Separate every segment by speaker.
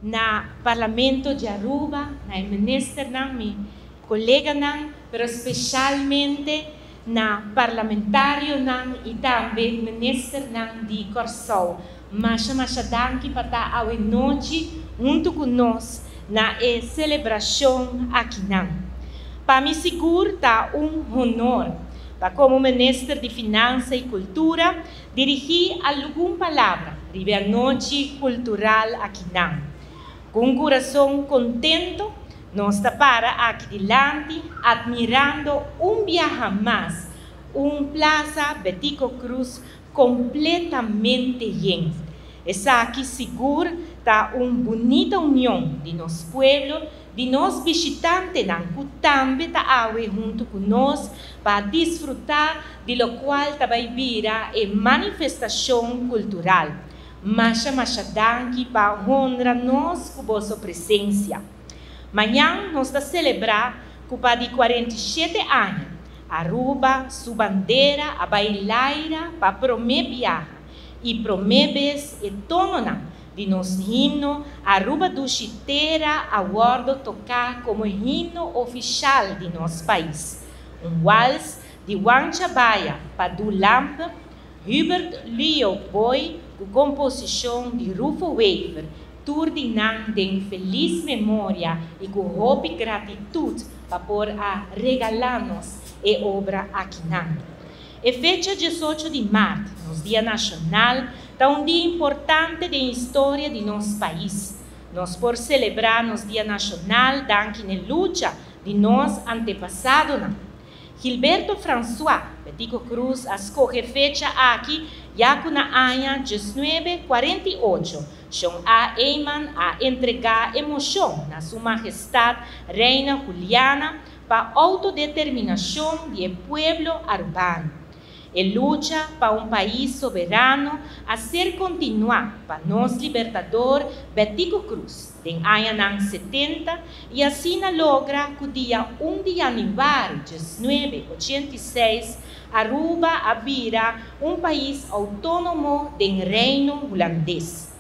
Speaker 1: Na Parlamento di Aruba, na e ministernan, mi coleganan, pero specialmente na parlamentarionan y tambe ministernan di Corsou. Masha masha danki pa ta awe nochi hunto cu nos na e celebracion akinan. Pa mi sigur ta un honor pa como Minister di Finansa y Cultura dirigi algun palabra riba e anochi cultural akinan. Cu un curason contento nos ta para aki dilanti admirando un biaha mas un Plaza Betico Croes completamente yen. Esaki sigur ta un bunita union di nos pueblo, di nos bishitantenan cu tambe ta awe hunto cu nos pa disfruta di locual ta bay bira e manifestacion cultural. Masha masha danki pa honra nos cu boso presencia. Mañan nos ta celebra cu pa di 47 aña Aruba su bandera a bay laira pa prome biaha y prome bes e tononan di nos himno Aruba Dushi Tera a wordo toca como himno oficial di nos pais. Un wals di Juan Chabaya pa Du Lampe, Hubert Leo Boy cu composicion di Rufo Wever, tur di nan den feliz memoria y cu hopi gratitud pa por a regala nos e obra akinan. E fecha 18 di maart, nos Dia Nacional, ta un dia importante den historia di nos pais. Nos por celebra nos Dia Nacional danki na lucha di nos antepasadonan. Gilberto François, Betico Croes a scoge fecha aki ya cu na aña 1948, Shon A. Eman a entrega e mocion na Su Mahestad Reina Juliana pa autodeterminacion di pueblo Arubano. E lucha pa un pais soberano a ser continua pa nos libertador Betico Croes den añanan 70 y asina logra cu dia 1 di januari di 1986 Aruba a bira un pais autonomo den Reino Hulandes.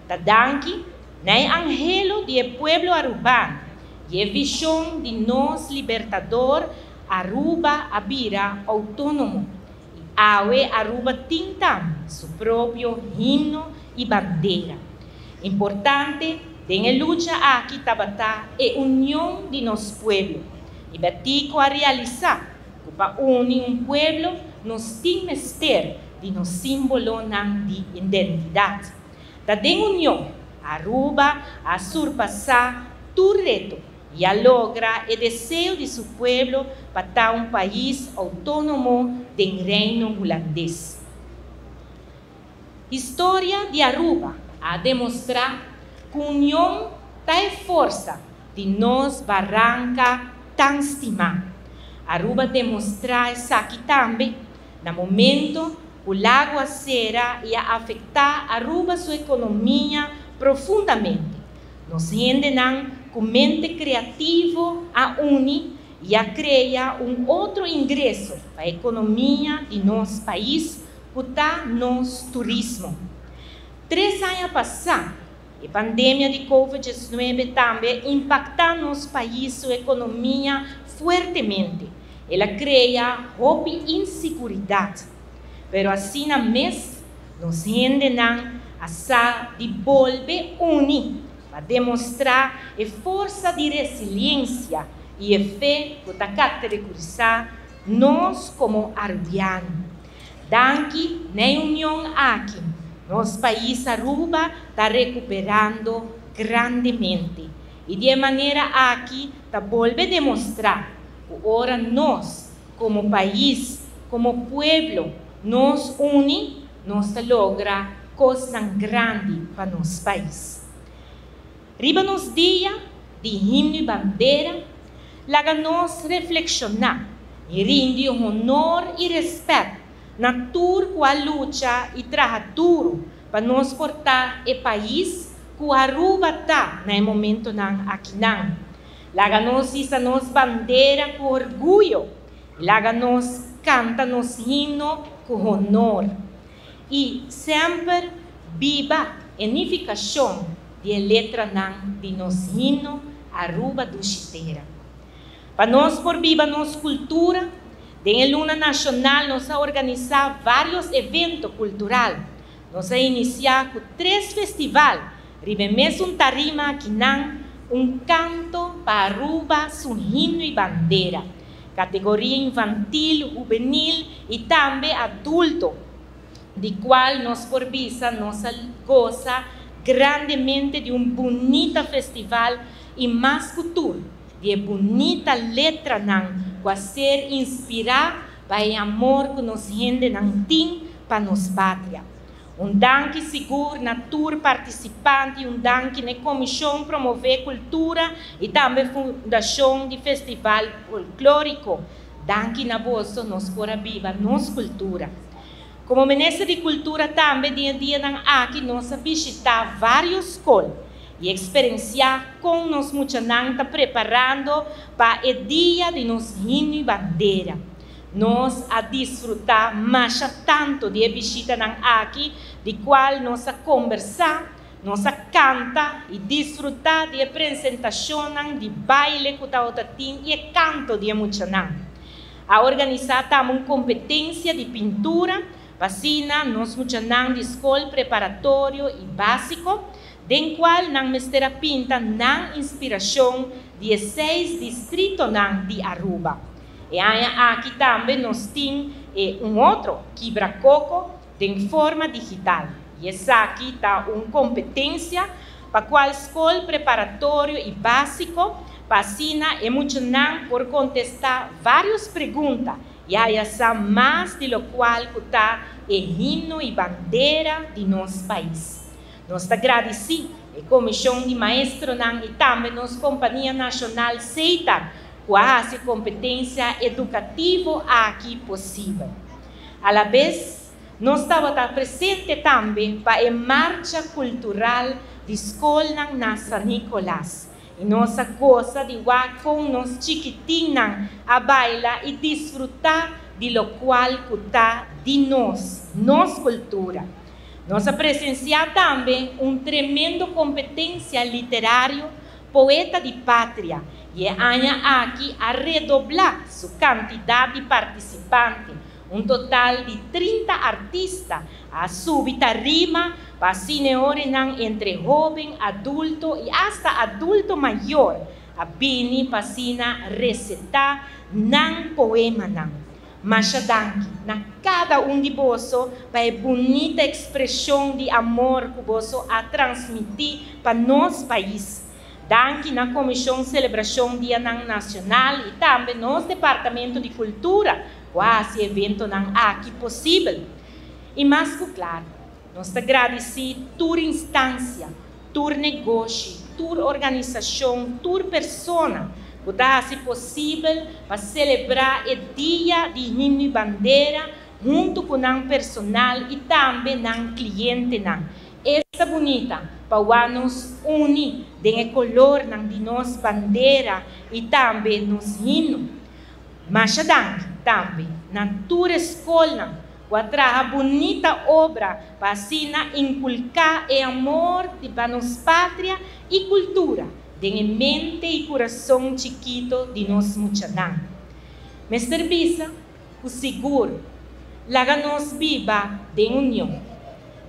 Speaker 1: Ta danki na e anhelo di pueblo Arubano y e vision di nos libertador Aruba a bira autonomo. Y awe Aruba tin tambe su propio himno y bandera. Importante den lucha aki tabata e union di nos pueblo. Y Betico a realisa cu pa uni un pueblo nos tin mester di nos simbolonan di identidad. Ta den union, Aruba a surpasa tur reto y a logra e deseo di su pueblo pa ta un pais autonomo den Reino Hulandes. Historia di Aruba a demostra cu union ta e forsa di nos baranca tan stima. Aruba a demostra esaki tambe na momento cu Lago a cera y a afecta Aruba su economia profundamente. Nos hendenan cu mente creativo a uni y a crea un otro ingreso pa e economia di nos pais, cu ta nos turismo. 3 aña pasa, e pandemia di COVID-19 tambe a impacta nos pais su economia fuertemente. El a crea hopi inseguridad. Pero asina mes, nos hendenan a sa di bolbe uni pa demostra e forsa di resiliencia y e fe cu ta caracterisa nos como Arubiano. Danki na e union aki, nos pais Aruba ta recuperando grandemente. Y di e manera aki ta bolbe demostra cu ora nos, como pais, como pueblo, nos uni, nos ta logra cosnan grandi pa nos pais. Riba nos dia di himno y bandera, laga nos reflexiona y rindi honor y respet na tur cu a lucha y traha duro pa nos por ta e pais cu Aruba ta na e momentonan akinan. Laga nos hisa nos bandera cu orguyo, laga nos canta nos himno cu honor. Y semper biba e nificacion di e letranan di nos himno Aruba Dushi Tera. Pa nos por biba nos cultura, den e luna nacional nos a organisa varios evento cultural. Nos a inicia cu tres festival riba e mesun tarima akinan, Un canto pa Aruba su himno y bandera, categoria infantil, hubenil y tambe adulto, di cual nos por bisa nos a goza grandemente di un bunita festival y mas cu tur di e bunita letranan cu a ser inspira pa e amor cu nos hendenan tin pa nos patria. Un danki sigur na tur participante y un danki na e Comision Promove Cultura y tambe Fundacion di Festival Folklorico. Danki na boso nos por a biba nos cultura. Como Minister di Cultura tambe den e dianan aki nos a bishita varios scol y experencia con nos muchanan ta preparando pa e dia di nos himno y bandera. Nos a disfruta masha tanto di e bishitanan aki di cual nos a combersa, nos a canta y disfruta di e presentacionnan di baile cu tabata tin y e canto di e muchanan. A organisa tambe un competencia di pintura pa asina nos muchanan di scol preparatorio y basico den cual nan mester a pinta nan inspiracion di e seis distritonan di Aruba. E aña aki tambe nos tin e un otro Kibra Coco den forma digital y esaki ta un competencia pa cual scol preparatorio y basico pa asina e muchanan por contesta varios pregunta y haya sa mas di locual cu ta e himno y bandera di nos pais. Nos ta gradici e comision di maestronan y tambe nos compania nacional Seitar cu a haci competencia educativo aki posibel. Alabes nos tabata presente tambe pa e marcha cultural di scolnan na San Nicolas y nos a goza di wak con nos chikitinnan a baila y disfruta di locual cu ta di nos, nos cultura. Nos a presencia tambe un tremendo competencia literario Poeta di Patria y e aña aki a redobla su cantidad di participante, un total di 30 artista a subi tarima pa asina entre hoben, adulto y hasta adulto mayor a bini pa asina recita nan poemanan. Masha danki na cada un di boso pa e bunita expresion di amor cu boso a transmiti pa nos pais. Danki na Comision Celebracion Dia Nacional y tambe nos Departamento di Cultura cu a haci e eventonan aki posibel. Y mas cu claro, nos ta gradici tur instancia, tur negoshi, tur organisacion, tur persona cu ta haci posibel pa celebra e Dia di Himno y Bandera hunto cu nan personal y tambe nan clientenan. Esta bunita pa nos uni den colornan di nos bandera y tambe nos himno. Masha danki tambe na tur scolnan cu a traha bunita obra pa asina inculca e amor di pa nos patria y cultura den mente y curason chikito di nos muchanan. Mester bisa, cu sigur, laga nos biba den union,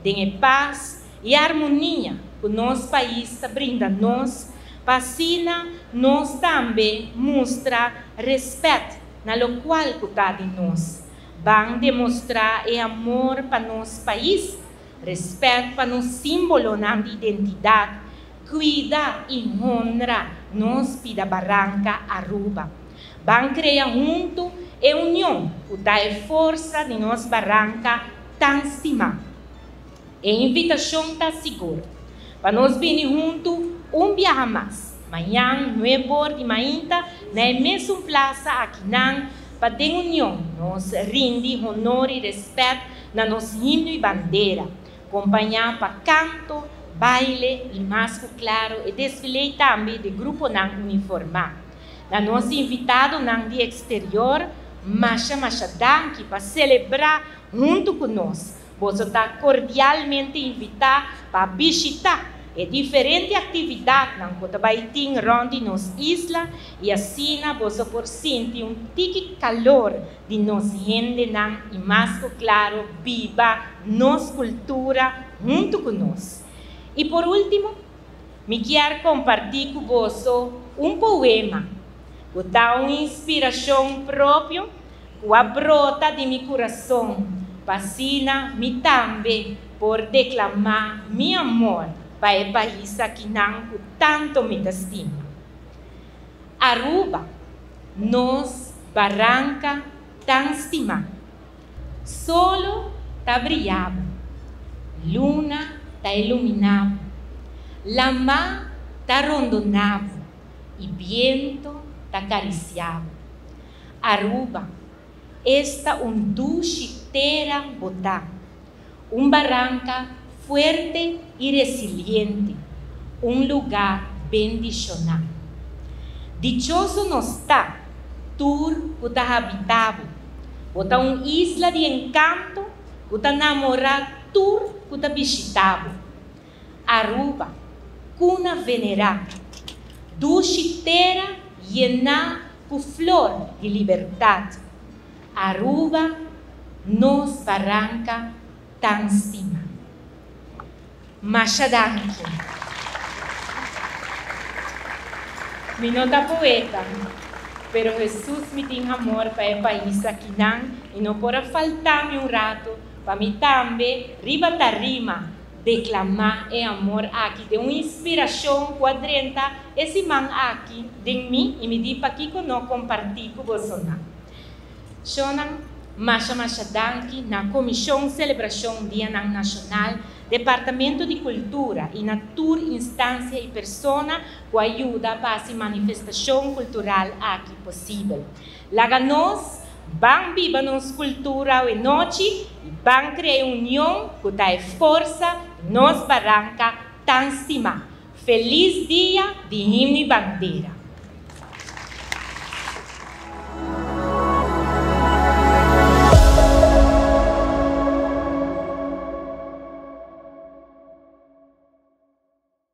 Speaker 1: den paz y harmonia cu nos pais ta brinda nos, pa asina nos tambe mustra respet na locual cu ta di nos. Ban demostra e amor pa nos pais, respet pa nos simbolonan di identidad, cuida y honra nos pida baranca Aruba. Ban crea hunto e union, cu ta e forsa di nos baranca tan stima. E invitacion ta sigur. Pa nos bini hunto un biaha mas. Mañan, 9 or di mainta, na mesun plaza akinan, pa den union, nos rindi honor y respet na nos himno y bandera. Acompaña pa canto, baile y mas cu claro, e desfile tambe di gruponan uniforma. Na nos invitadonan di exterior, masha masha danki pa celebra hunto cu nos. Bo ta cordialmente invita pa bishita e diferente actividadnan cu ta bay tin rond di nos isla y asina boso por sinti un tiki calor di nos hendenan y mas cu claro biba nos cultura hunto cu nos. Y por ultimo, mi kier comparti cu boso un poema cu ta un inspiracion propio cu a brota di mi curason pa asina mi tambe por declama mi amor pa e pais akinan cu tanto mi ta stima. Aruba, nos baranca tan stima. Solo ta briya bo, luna ta ilumina bo, lama ta rondona bo y biento ta caricia bo. Aruba, esta un dushi tera bo ta, un baranca fuerte y resiliente, un luga bendiciona. Dichoso nos ta, tur cu ta habita bo. Bo ta un isla di encanto cu ta namora tur cu ta bishita bo. Aruba, cuna venera, dushi tera yena cu flor di libertad. Aruba, nos baranca tan stima. Masha danki. Mi no ta poeta, pero Jesus mi tin amor pa e pais akinan y no por a falta mi un rato pa mi tambe riba tarima declama e amor aki den un inspiracion cu a drenta e siman aki den mi y mi di pakico no comparti cu bosonan. Shonnan, masha masha danki na Comision Celebracion Dianan Nacional, Departamento di Cultura y na tur instancia y persona cu a yuda pa haci manifestacion cultural aki posibel. Laga nos ban biba nos cultura awe nochi y ban crea e union cu ta e forsa di nos baranca tan stima. Feliz Dia di Himno y Bandera!